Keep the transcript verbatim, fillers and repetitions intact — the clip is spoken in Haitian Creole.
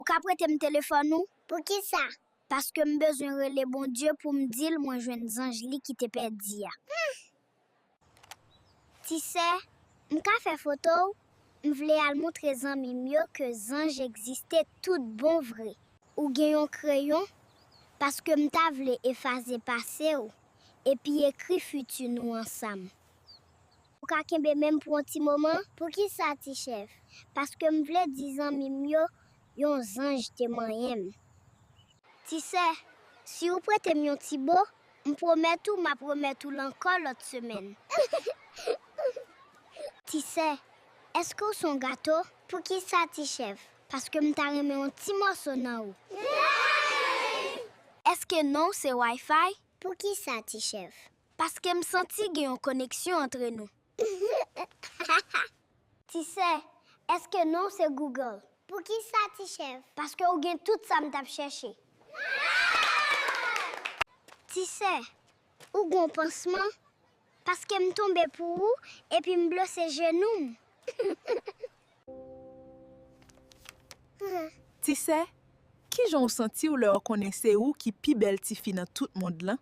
Ou ka prete m telefòn ou? Poukisa? Paske m bezwen rele Bondye pou m di l mwen jwenn zanj li ki te pèdi a. Ti sè, m ka fè foto w? M vle al montre zanmi m yo ke zanj egziste tout bon vre. Ou gen yon kreyon? Paske m ta vle efase pase w, epi ekri fiti nou ansanm. Ou ka kenbe men m pou yon ti moman? Poukisa, ti chèf? Paske m vle di zanmi m yo yon zanj te manyen m. Ti sè, si ou prete m yon ti bo, m pwomèt ou m ap remèt ou l ankò lòt semèn. Ti sè, èske w se yon gato? Poukisa, ti chèf? Paske m ta renmen yon ti mòso nan ou. Èske non w se Wi-Fi? Poukisa, ti chèf? Paske m santi gen yon koneksyon antre nou. Ti sè, èske non w se Google? Poukisa, ti chèf? Paske ou gen tout sa m t ap chèche. Ti sè, ou gen yon pansman? Paske m tonbe pou ou, epi m blese jenou m. Ti sè, kijan w santi w lè w konnen se ou ki pi bèl tifi nan tout mond lan?